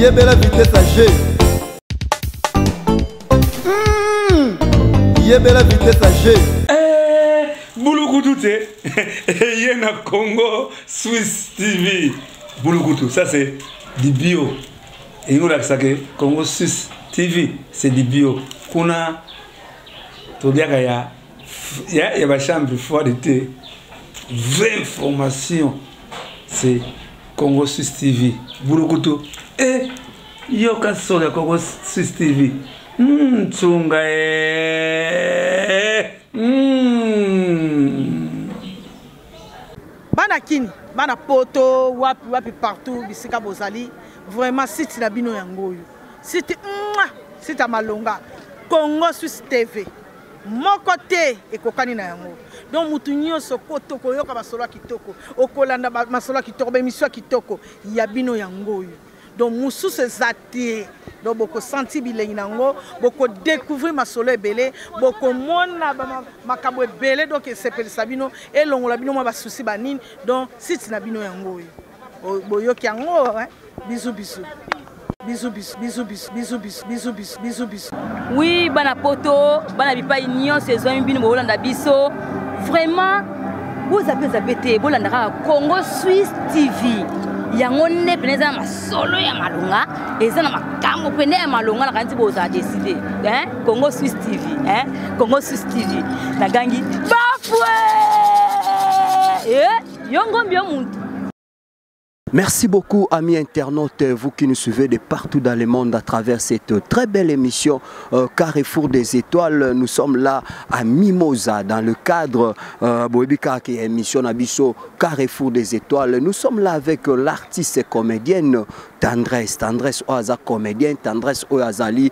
Yebela vitesse à G. Yebela vitesse à G. Eh, bulukutu te eye na Congo Swiss TV. Bulukutu, ça c'est du bio. Elingi kolakisa ke Congo Suisse TV c'est du bio. Kuna toliaka ya ya, ya ba chambre froide te. Vraie information c'est Congo Suisse TV. Bulukutu eh yoka solo ya Congo Suisse TV. Tsunga eh. Bana kini, bana poto, wapi wapi partout bisika bozali, vraiment site na bino yango oyo. Site mwa, site ya malonga. Congo Suisse TV. Moko te ekokani na yango. Donc mutu nyonso koto koyoka masolo ya kitoko, okolanda masolo ya kitoko, ba émission ya kitoko ya bino yango oyo. Donc mususu eza te. Donc boko sentir bilengi na yango, boko découvrir masolo ebele, boko mona ba makambo ebele, donc esepelisa bino, elongola bino mwa ba soucis ba nini. Donc site na bino yango oyo. Boyoki yango, hein? Bisous, bisous. Bisous, bisous, bisous, bisous, bisous, bisous, bisous, bisous, bisous, bisous. Oui, bana poto, bana bipai nyonso ezwami bino bolanda biso. Vraiment, bozape zape te, bolanda kaka Congo Suisse TV. Yango nde pene eza na masolo ya malonga, eza na makambo pene ya malonga na kanti bozala décider, hein? Congo Suisse TV, hein? Congo Suisse TV. Nagangi bafwe! Eh, yo ngombi yo muntu. Merci beaucoup amis internautes, vous qui nous suivez de partout dans le monde à travers cette très belle émission Carrefour des Étoiles. Nous sommes là à Mimosa dans le cadre Boyebika qui est émission Nabiso Carrefour des Étoiles. Nous sommes là avec l'artiste et comédienne Tendresse, Tendresse Oaza comédienne, Tendresse Oazali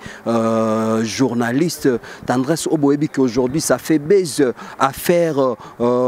journaliste, Tendresse Oboyebi qui aujourd'hui ça fait buzz affaire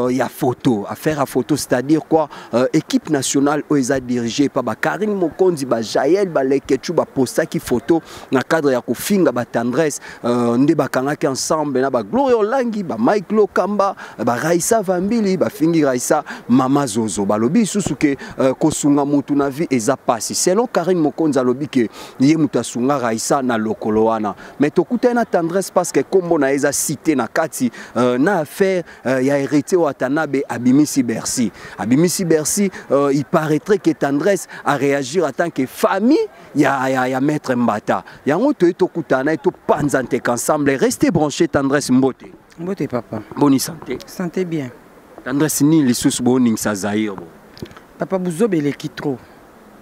y a photo, affaire à photo, c'est-à-dire quoi équipe nationale Oeza dirigée par ba Karine Mokonzi, ba Jaël, ba Lekechu, ba postaki photo dans cadre ya kofinga ba Tendresse nde bakangaki ensemble na ba Gloria Olangi, ba Mike Lokamba, ba Raissa Vambili, ba fingi Raissa Mama Zozo. Ba lobi susu ke kosunga mutu na vie eza pasi. Selon Karine Mokonzi alobi ke ye mutu asunga Raissa na lokolo wana. Mais tokuta na Tendresse parce que kombo na eza cité na kati na affaire ya héritier Watanabe abimisi Bercy. Abimisi Bercy, il paraîtrait que Tendresse a réagi en tant que famille ya Maître Mbata. Yango to tokuta na to panzante ensemble. Restez branchés Tendresse Mbote. Mbote papa. Bonne santé. Santé bien. Tendresse ni les sous boning sa Zaïre bo. Papa buzobe eleki trop.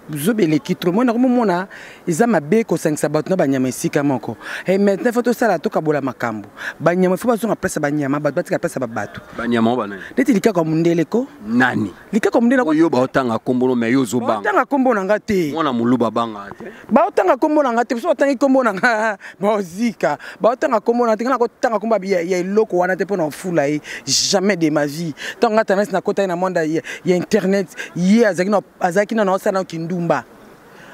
Buzobe eleki trop. Mona komo mona eza mabe kosangisa bato na banyama esika moko. Et maintenant faut tosala tokabola makambo. Banyama faut bazonga place banyama, bato batika place ba bato. Banyama oyo banani? Neti likako ya mondele ko? Nani? Likako ya mondele ko? Oyo baotanga kombo no, mais yo ozobanga. Baotanga kombo na nga te. Mwana moluba banga te. Baotanga kombo na nga te, so batangi kombo na nga, baozika. Baotanga kombo na nga te, nga nakotanga kombo ya eloko wana te mpona ofula ye. Jamais de ma vie. Ntango nga Tendresse nakota ye na monde ya internet, ye azalaki na naosala na kindumba.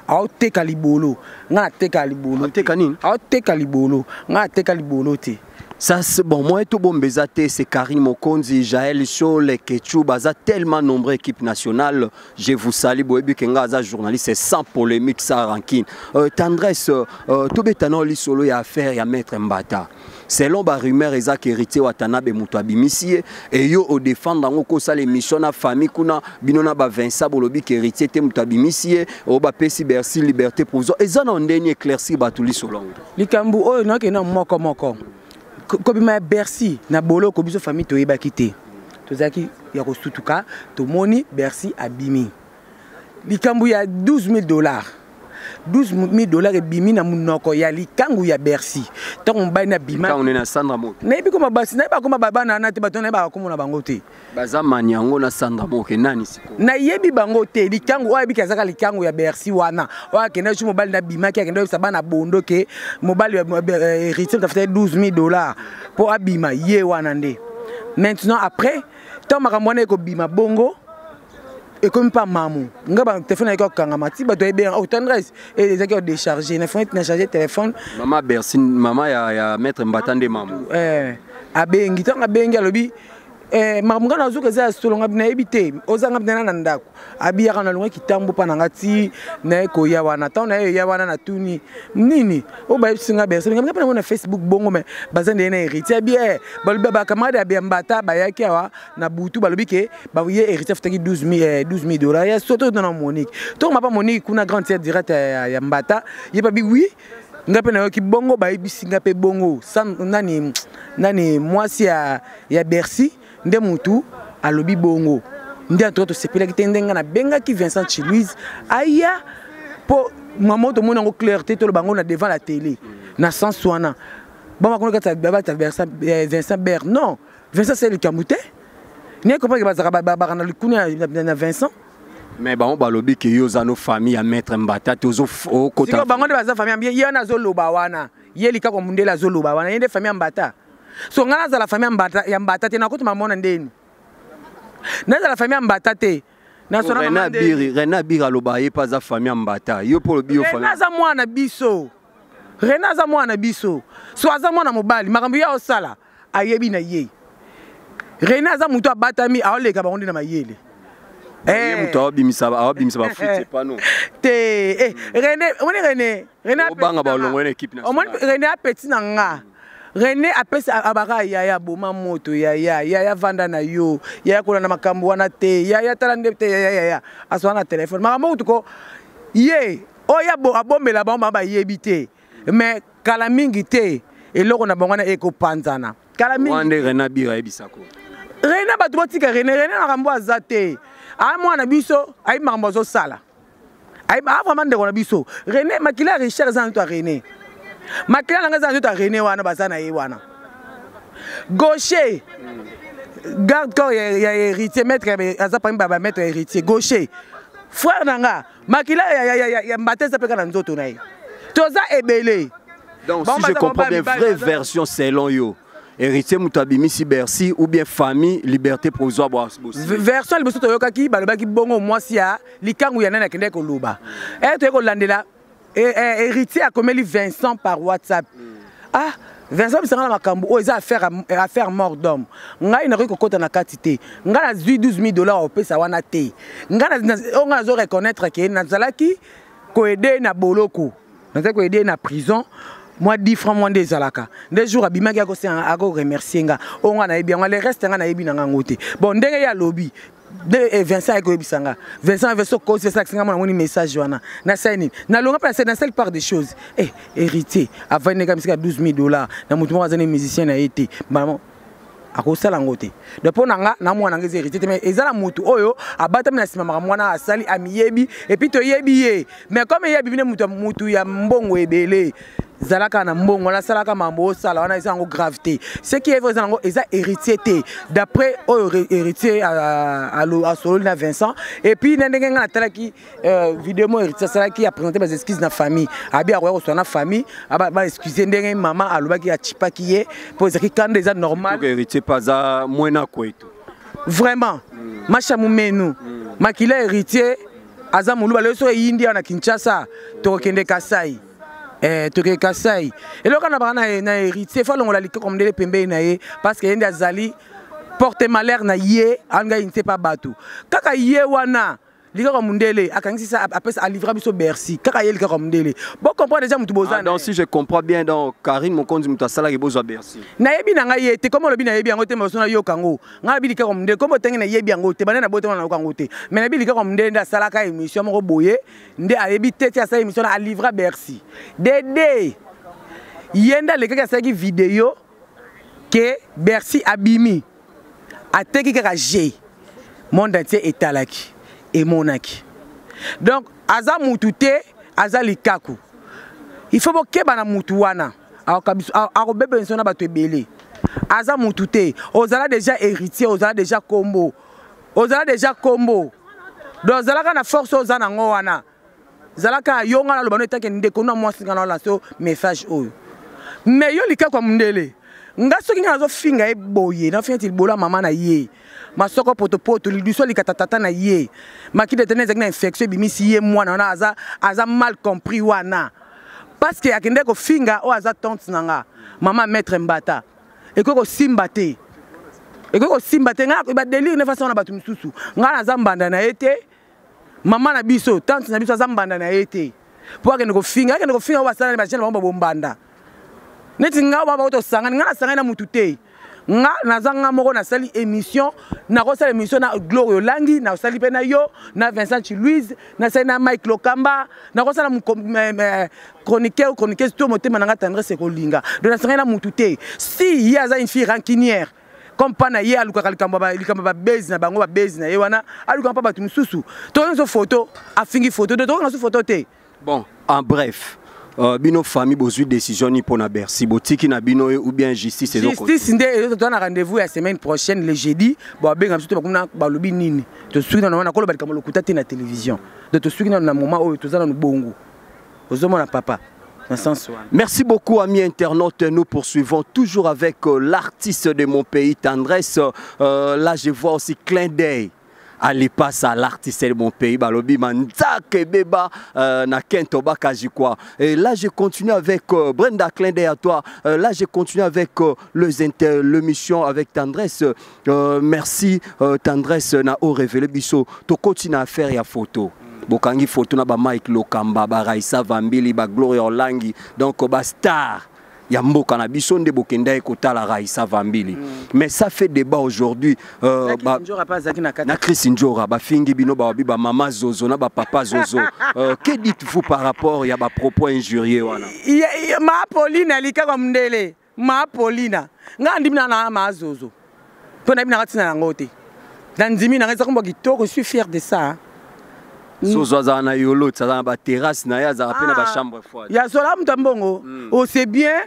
Aoteka libolo. Nga nateka libolo. Aoteka nini? Aoteka libolo. Nga nateka libolo te. Ça c'est bon, moi tout bon bezate, c'est Karine Mokonzi, Jaël Chole, Ketchou, baza tellement nombreux équipe nationale. Je vous salue, Boyebi Kenga, aza journaliste, c'est sans polémique, sans rancune. Tendresse, tout betano li solo ya affaire ya Maître Mbata. Selon ba rumeur eza que héritier Watanabe mutu abimisi ye, et yo au défendre ngo ko sala émission na famille kuna bino na ba Vincent bolobi que héritier te mutu abimisi ye, o ba pesi Bercy liberté provisoire. Eza na ndeni éclaircir batu li solo. Likambu oyo na ke na moko moko. Kobima ya Bercy na boloko biso famille toyebaki te. Tozalaki ya kosutuka, tomoni Bercy abimi. Likambu ya 12 000 $. 12 000 $ ebimi na munoko ya likangu ya Bercy. Ntango mobali na bima. Likangu nene na Sandra Moke. Nayebi koma basi, nayebi koma ba bana na te, bato nayebi koma na bango te. Baza mani yango na Sandra Moke nani sikoyo? Nayebi bango te, likangu oyo ayebiki azaka likangu ya Bercy wana. Oyo akende su mobali na bimaki, akende oyebisa bana bondo ke mobali ya héritier moto afutaki 12 000 $ po abima ye wana nde. Maintenant après, ntango makambo wana ekobima bongo, ekomi pa mamu. Nga ba téléphone ayaki kokangama, ti bato ayebi yango, oh, Tendresse, eh, ezalaki kodécharger. Na fenêtre na charger téléphone. Mama Bercy, mama ya maître Mbata nde mamu. Abengi, ntango abengi alobi Eh, makambo ngai nazoka eza ya solo ngai nayebi te oza ngai mpena na ndako abiyaka nalongaki kitambo mpa na ngai ti naye koya wana ntango naye eya wana natuni nini oyo bayebisi ngai berse ngai mpe nango na facebook bongo me baza ndeye na héritier abi eh, balobi bacamarade ya mbata bayaki awa na butu balobi ke ye héritier afutaki 12 000 dollars ya soto na monique tokoma pa monique kuna grande sœur direct ya mbata ye babi oui nga mpe nayoki bongo bayebisi nga mpe bongo nani, nani mwasi ya, ya bercy nde mutu alobi bongo nde antuka tosepelaki te ndenge nga nabengaki vincent chiluise aya mpo mama tomoni yango clair te toloba yango na devant la télé na sens wana bamakono kati ya Vincent Ber non Vincent c'est likambo te naye comprendre bazalaka baka na likuna na Vincent mais bango balobi ke yo oza no famille ya maître mbata te ozokota bango nde baza famille ye wana azoloba wana ye likako mundele azoloba wana ye nde famille ya mbata so ngai nazala famille ya mbata te nakotuma mona ndeni nazala famille ya mbata te René Abiri aloba ye mpe aza famille ya mbata yo mpo olobi yo famille aza mwana biso René aza mwana biso so aza mwana mobali makambo ye osala ayebi na ye René aza moto abatami aoleka bango nde na mayele ye eh. moto awabimisa awabimisa bafuti epano te eh, René omoni René René obanga balongo na équipe nationale omoni René apeti na nga René apesi abaka yaya boma moto yaya yaya vanda na yo yaya kolanda makambo wana te yaya tala nde te yaya yaya aswana na telefone makambo kutu ko ye oyo abombela bango bango bayebi te mais kala mingi te eloko na bango wana ekopanzana kala mingi nde René Abira ayebisako René bato botika René René makambo aza te aya mwana biso ayebi makambo azosala ayebi a vraiment ndeko na biso René makila ya Richard eza na nzoto ya René makila na ngai eza na nzoto ya René wana baza na ye wana gaucher garde corps ya, ya héritier maître aza parmi ba maître héritier gaucher frère na nga makila ya, ya, ya, ya mbata eza mpe kaka na nzoto na ye toza ebele donc si je comprends bien vraie version selon yo héritier moto abimisi bercy ou bien famille liberté provisoire version liboso toyokaki balobaki bongo mwasi ya likangu ya nani akendaki koloba e toyei kolandela héritier akomeli vincent par whatsapp ah vincent bisanga na makambo oyo eza affaire, affaire mort d'homme ngai nakoki kokɔta na kati te ngai nazwi 12 000 dollars opesa wana te ngai oyo ngai nazo reconnaître ke nazalaki koede na boloko nazalaki koede na prison mwa 10 francs mwa nde ezalaka nde jour abimaki akosenga akoremercie nga oyo ngai nayebi yango le reste ngai nayebi na ngai yango te bon ndenge ye alobi nde eh, Vincent ayaki koyebisa nga Vincent Vincent kosi Vincent akisi nga mona moni message wana nasali nini nalonga mpe nasali nasali part des choses eh héritier avandi ndeka misika 12 000 dollars na motu moko aza ne musicien na ye te mbala akosala yango te donc mpo na nga na mwana nga eza héritier te mais eza na motu oyo abatami na nsima makambo wana asali amiyebi epuis toyebi ye mais comme ye abibi nde motu ya mbongo ebele zalaka na mbongo wana salaka mambo osala wana eza yango grave te ce qui est vrai eza yango eza héritier te d'après oyo héritier asololi na Vincent et puis na ndenge ngai natalaki euh, video mo héritier asalaki aprésente ba excuses na famille abi akoya koswa na famille ba excuse ndenge mama alobaki achipaki ye mpo ezalaki kanda eza normal héritier mpe aza mwena kwetu vraiment mm. masha mumenu mm. makila héritier aza moluba lelo soki eyindi awa na kinshasa tokokende kasai eh, tokende kasai eloko na baka na, na héritier fo alongola likoko mondele pembeni na ye parce que ye nde azali porte malheur na ye alinga ye nte pa bato kaka ye wana likako mundele akangisi sa apesa alivra biso Bercy kaka ye likako mundele bo comprendre déjà mutu boza ah, donc si je comprends bien donc Karine Mokonzi mutu asalaki bozwa Bercy nayebi na ngai ye te comme olobi nayebi yango te mais osona yoka yango ngai nayebi likako mundele comme otangi nayebi yango te banda na botama nayoka yango te mais nayebi likako mundele nde asalaka émission moko boye nde ayebi te ti asala émission na alivra Bercy dede ye nde alekaki asalaki video ke Bercy abimi ateki kaka g monde entier etalaki emonaki donc aza mutu te aza likaku il faut bokeba na mutu wana akobeba biso na bato ebele aza mutu te ozala déjà héritier ozala déjà kombo ozala déjà kombo donc ozalaka na force oza nango wana zalaka yo nga naloba no etake ndeko na mwasi nga naola so message oyo mais yo likaku ya mundele nga soki nga nazofinga ye boye nafinga ti libolo ya mama na ye masoko potopoto lidusu alikata tata na ye makida tene ezalaki na infection ebimisi ye mwana wana aza, aza mal compris wana parce que akendaki kofinga oyo aza tante na nga mama maître mbata ekoki kosimba te. Ekoki kosimba te. Ngai badelire ne façon na bato mosusu. Ngai naza mbanda na ye te. Mama na biso, tante na biso aza mbanda na ye te. Mpo akende kofinga, akende kofinga oyo basala na bajene bango babombanda. Neti ngai oyo bango tosangani, ngai nasangani na mutu te. Nga naza nga moko nasali émission, nakosala émission na Gloria Olangi, nasali mpe na yo, na Vincent Chiluise, nasali na Mike Lokamba, nakosala chroniqueur ou chroniqueuse to motema na nga tendresse ekolinga. Donc nasangani na mutu te. Si ye aza une fille rancunière, comme pa na ye alukaka likambo likambo ba base na bango ba base na ye wana, alukaka pa bato mosusu. Tokoki so photo, afingi photo, donc tokoki so photo te. Bon, en bref, bino famille bozwi décision ni pona Bercy, botiki na bino ou bien justice ezo Justice nde ezo to na rendez-vous ya semaine prochaine le jeudi, bo abenga biso to bakomna balobi nini. To suki na wana koloba likambo lokuta te na télévision. Donc to suki na moment oyo toza na bongo. Ozomona papa. Dans sens wana. Merci beaucoup amis internautes, nous poursuivons toujours avec l'artiste de mon pays Tendresse. Là je vois aussi clin d'œil. Allez passe à l'artiste de mon pays, balobi manzake beba na kento bakaji quoi. Et là je continue avec Brenda, clin d'œil à toi. Là je continue avec les inter, l'émission avec Tendresse. Merci Tendresse na o révélé biso. To continue à faire ya photo. Bokangi photo na ba Mike Lokamba, ba Raissa Vambili, ba Gloria Olangi, donc ba star. Ya mboka na biso nde bokenda ekotala Raissa Vambili. Mais ça fait débat aujourd'hui. Na Chris Njora, ba fingi bino ba ba mama Zozo na ba papa Zozo. Que dites-vous par rapport ya ba propos injurieux wana? Ma Paulina likaka mundele, ma Paulina. Nga ndimi na na ma Zozo. Po na bina katina yango te. Na ndimi na ngeza komba kitoko, je suis fier de ça. Zozo azala na yolo, azala na ba terrasse na ye, azala pe na ba chambre froide. Ya sola mutu mbongo. Oh c'est bien.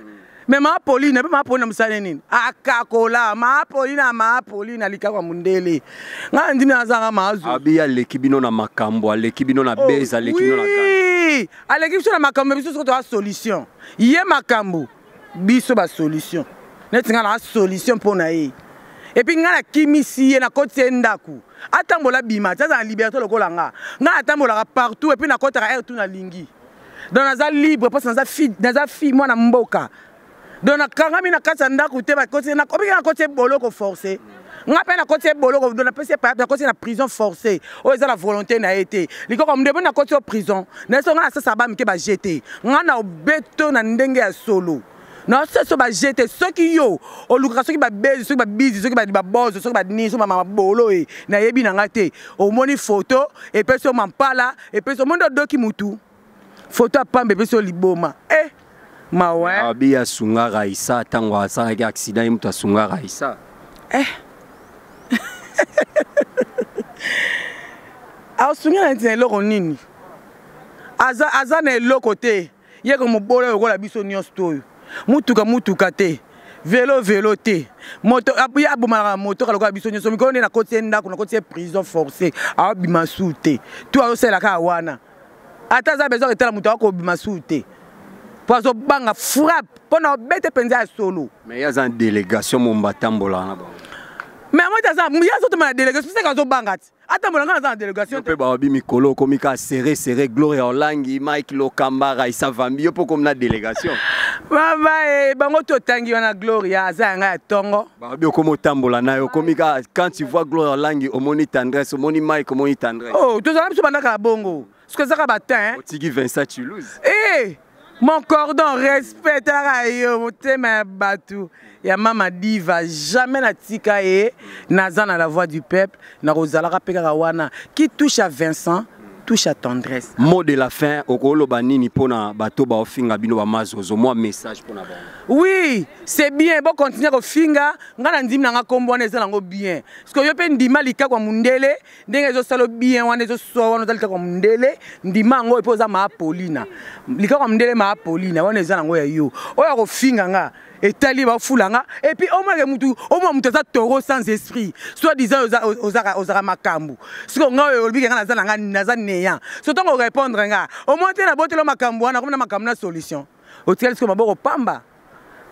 Mais ma Pauline, ma Pauline musale nini? Akakola, ma Pauline, ma Pauline alikaka mundele. Nga ndimi azanga mazu. Abi aleki bino na makambo, aleki bino na Oh, base, aleki bino na oui. Aleki biso na makambo, biso soki toza solution. Ye makambo, biso ba solution. Neti nga na solution mpo na ye. Et puis nga na kimisi ye na koti ye ndaku. Atambola bima, aza na liberté lokola nga. Nga atambolaka partout et puis na kotaka air tout na lingi. Donc naza libre parce que naza fille, naza fille mwana mboka. Donc na kangami na kati ya ndaku te ba koti na obiki na koti boloko forcé. Nga pe na koti boloko donc na pesi pa na koti na prison forcé. Oyo eza la volonté na ye te. Likoko mndebo na koti prison. Na so nga sasa ba mike ba jeter. Nga na obeto na ndenge ya solo. Na sasa ba jeter soki yo olukaka soki ba bezi soki ba bizi soki ba ba bozo soki ba ni soki ba mama bolo e na yebi na nga te. Omoni photo et pe so mampala et pe so mondo doki mutu. Photo ya pambe pe so liboma. Eh mawe. Abi asunga Raissa tango asalaki accident ye mutu asunga Raissa. Eh. Asunga na ntina eloko nini? Aza, aza na eloko te. Ye ko mobola lokola biso nyonso to oyo. Mutuka mutuka te. Velo velo te. Moto abuya abomalaka moto lokola biso nyonso. Mikolo nde na koti ye ndako, na koti ye prison forcée. Abima su te. Tu azosala kaka wana. Ata aza besoin etala moto akobima su te. Po azobanga frappe mpo na obete mpenza ya solo. Mais ye aza na délégation momba atambolaka na bango. Mais yango ete aza, ye azotoma na délégation, seka azobanga ti. Atambola nga aza na délégation te. Yo mpe bawabi mikolo okomi kaka serré serré Gloria Olangi, Mike Lokamba, Raissa Vambi, yo mpe okomi na délégation. Baba eh, bango totangi wana Gloria aza yanga ya tongo. Bawabi okomi otambola na yo, okomi kaka quand tu vois Gloria Olangi omoni tendresse, omoni Mike omoni tendresse. Oh, tozala biso bandaka ya bongo. Soki ezaka ba teint, hein. Otiki Vincent Toulouse. Eh, mon cordon respect tala yo motema ya batu ya mama diva jamais natika ye naza na la voix du peuple nakozalaka pe kaka wana qui touche à Vincent touche à tendresse. Mot de la fin okoloba nini pona bato ba ofinga bino ba mazozo moi message pona bango. Oui, c'est bien bon continuer ko finga nga na ndimi na nga kombo wana eza nango bien. Parce que yo pe ndima likakwa mundele ndenge ezosala bien wana ezoswa wana oza likakwa mundele ndima yango epo oza ma Paulina. Likakwa mundele ma Paulina wana eza nango ya yo. Oyo akofinga nga etali bafula nga et puis au moins que mutu au moins mutu aza taureau sans esprit soit disant oza oza oza makambo siko nga oyo olobi nga naza nga naza néant so tongo répondre nga au moins te na botelo makambo wana komona makambo na solution otikali siko maboko pamba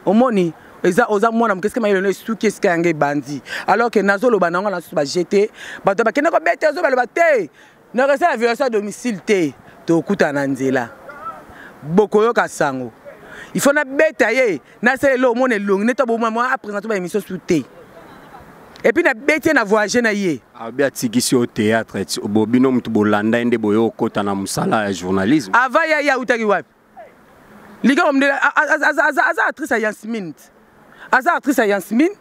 omoni eza oza mwana moke esika mayele no esuki esika yango ebandi alors que nazoloba nango na susu ba jeter bato bakende kobeta ezo baloba te na resala violation à domicile te tokutana na nzela bokoyoka sango il faut nabeta ye nasala eloko omona elongi neti aboma mwa aprésente ba émission su te. Et puis nabeti ye na voyage na ye. Abi atikisi yo théâtre, bino mutu bolanda ye nde boye okota na mosala ya journalisme. Avant ya ye autaki wapi? Likango mondele aza actrice ya Yasmine, aza actrice ya Yasmine.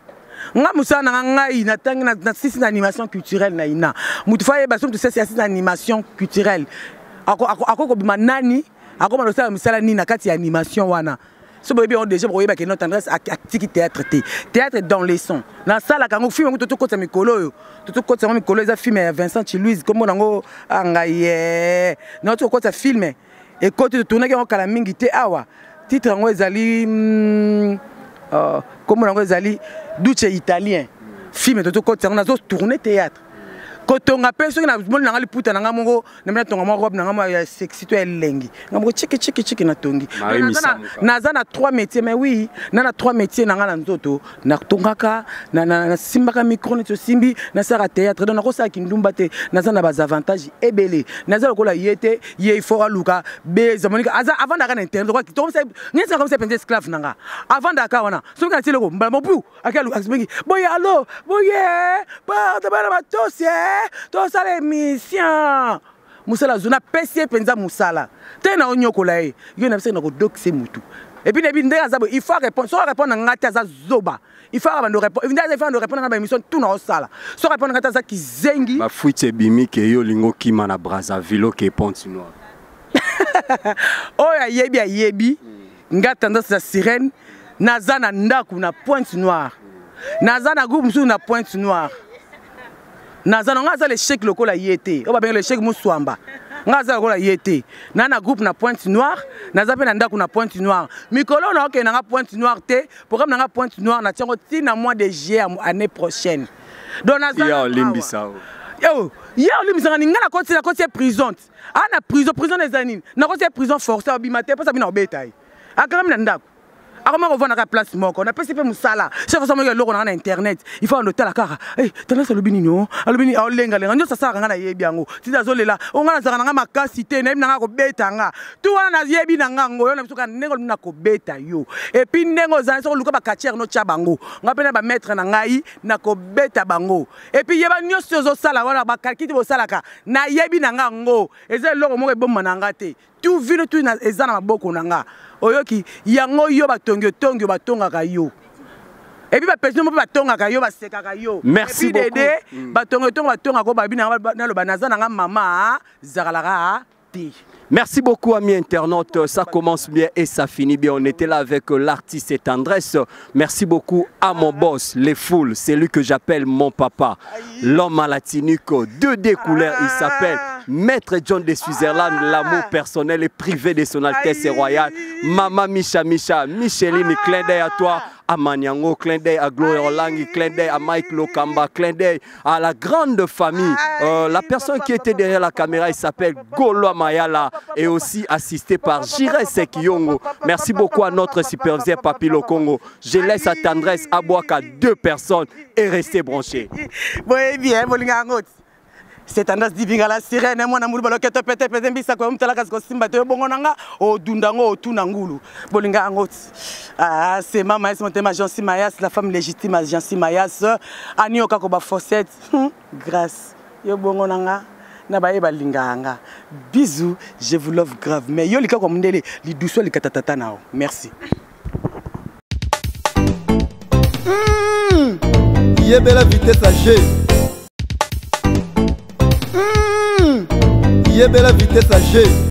Nga mosala na nga, ngai natangi nasisi na animation culturelle na ina. Motu fa yeba so motu sesi asisi na animation culturelle, akoki kobima nani, akoma kosala mosala nini na kati ya animation wana. So boyebi yango déjà, bokoyeba ke notre Tendresse atiki théâtre te. Théâtre dans les sons nasalaka yango. Film yango totokotisa mikolo oyo, totokotisa yango mikolo. Eza film ya Vincent Chilouise, kombo nango ngai ye nauti kokotisa. Film ekoti, totournaki yango kala mingi te awa. Titre yango ezali kombo nango ezali Duce Italien. Film totokotisa yango, nazotourne théâtre. Kotonga mpe, soki namoni nanga liputa na nga moko, namoni natonga mwa robe na nga mwa ya sexy to ya elengi nga moko, chiki chiki chiki, natongi. Naza na trois métiers, mais oui, na trois métiers na nga na nzoto. Natongaka, nasimbaka micro neti osimbi, nasalaka théâtre. Donc nakosala kindumba te. Naza na basavantage ebele, naza lokola ye te. Ye il faut aluka beza monika aza avandaka na internet neti nakomisa mpenza esclave na nga. Avandaka wana, soki natie eloko mbala mobu ake abengi boye: "Alo, boye, pardon, bana matosi, tosala émission." Mosala azwi, napesi ye mpenza mosala te, na onyokola ye. Yo na bisaki na kodokise mutu. Et puis nayebi ndenge aza boye, il faut répondre. Soki arépondre na nga te, aza zoba. Il faut abando répondre nde aza, il faut ando répondre na baémission tout na osala. Soki répondre nga te, aza kizengi. Bafuite ebimi ke yo olingi okima na Brazzaville, oke Pointe Noire. Oyo ayebi, ayebi nga Tendresse ya Sirène. Naza na ndako na Pointe Noire, naza na groupe mosusu na Pointe Noire. Naza na nga, aza l'échec lokola ye te, oyo babenga l'échec Muswamba. Nga aza lokola ye te. Na groupe na Pointe Noire, naza mpe na ndako na Pointe Noire. Mikolo naokende nanga Pointe Noire te. Programme nanga Pointe Noire natiango ntina mois de juillet année prochaine. Donc naza Ya olimbisa o. Yo ye olimbisanga ni nga. Nakoti ye prison a na prison. Prison eza nini? Nakoti ye prison forcé, obima te mposa bino obeta ye. Akangami na ndako, akoma kovandaka place moko. Napesi mpe mosala. Chaque fois moki eloko nanga na internet, il faut ando tala kaka Tendresse alobi nini, o alobi nini, aolengalenga nyonso asalaka. Nga nayebi yango. Titi azolela o, nga nazalaka nanga makasi te. Nayebi nanga kobeta nga tu wana, nayebi na nga ngo yo na biso kaka ndenge olobi na kobeta yo. Et puis ndenge ozali, soki oluka bacatcheurs notya bango, nga mpe na bamaître na ngai nakobeta bango. Et puis yeba, nyonso ozosala wana, bakalki te bosalaka, nayebi na nga ngo. Eza eloko moko ebomba na nga te. Tout vino tu eza na maboko na nga. Oyoki yango? Yo batongi otongi, batongaka yo. Et puis bapesi mo mpe batongaka yo, basekaka yo. Merci beaucoup. Dede batongi otongo batongaka, babi naloba naza na nga mama zakalaka te. Merci beaucoup, amis internautes. Ça commence bien et ça finit bien. On était là avec l'artiste Tendresse. Merci beaucoup à mon boss, les foules. C'est lui que j'appelle mon papa. L'homme à la tunique, 2D couleurs. Il s'appelle Maître John de Switzerland, l'amour personnel et privé de son Altesse Royale. Mama Micha Micha, Micheline, clin d'œil à toi. À Maniango, clin d'œil à Gloria Olangi, clin d'œil à Mike Lokamba, clin d'œil à la grande famille. La personne qui était derrière la caméra, il s'appelle Golo Mayala et aussi assisté par Jires Sekiyongo. Merci beaucoup à notre superviseur Papi Lokongo. Je laisse à Tendresse Abouaka deux personnes et restez branchés. Boyebi bolinga yango. C'est Tendresse Dibinga la Sirène, mwana mulu baloketo pete pete mbisako yo mutalaka kosimba te. Yo bongo na nga odunda yango, otuna ngulu. Bolinga yango ti. Ah, c'est mama esi motema Jansi Mayas, la femme légitime à Jansi Mayas ani okako bafossette. Grâce yo bongo na nga na baye balingaka nga. Bisous, je vous love grave. Mais yo likako mondele liduso likata tata nao. Merci. Yebela vitesse à G. Yebela vitesse à G.